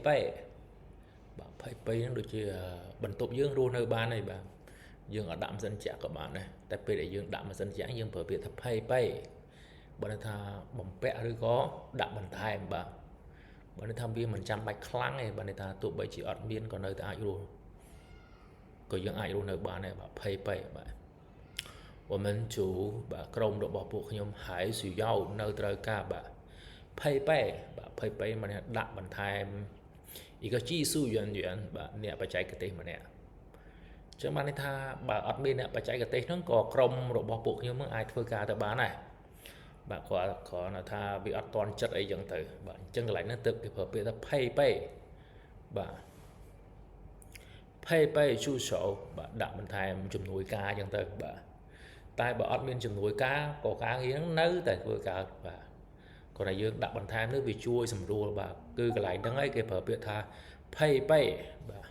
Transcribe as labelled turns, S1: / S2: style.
S1: 备 បាទ 配備 ហ្នឹងដូចជាបន្ទប់យើងរស់នៅបានហើយបាទយើងអត់ដាក់ម៉ាស៊ីនត្រជាក់ក៏បានដែរតែពេលដែលយើងដាក់ម៉ាស៊ីនត្រជាក់យើងប្រើពាក្យថា 配備 បើន័យថាបំពាក់ឬក៏ដាក់បន្ថែមបាទបើន័យថាវាមិនចាំបាច់ខ្លាំងទេបើន័យថាទោះបីជាអត់មានក៏នៅតែអាចរស់ក៏យើងអាចរស់នៅបានដែរបាទ 配備 បាទ我们组 បាទក្រុមរបស់ពួកខ្ញុំ还需要 នៅត្រូវការបាទ配備 បាទ 配備 មានដាក់បន្ថែម一个技术人员 បាទអ្នកបច្ចេកទេសម្នាក់អញ្ចឹងបានន័យថាបើអត់មានអ្នកបច្ចេកទេសហ្នឹងក៏ក្រុមរបស់ពួកខ្ញុំហ្នឹងអាចធ្វើការទៅបានដែរបាទគាត់គ្រាន់តែថាវាអត់តន់ចិត្តអីចឹងទៅបាទអញ្ចឹងកន្លែងហ្នឹងទើបគេប្រើពាក្យថា 配備 បាទ配備助手 បាទដាក់បន្ថែមជំនួយការចឹងទៅបាទតែបើអត់មានជំនួយការក៏ការងារហ្នឹងនៅតែធ្វើកើតបាទគាត់តែយើងដាក់បន្ថែមនេះវាជួយសម្រួលបាទគឺកន្លែងហ្នឹងឯងគេប្រើពាក្យថា 配備 បាទ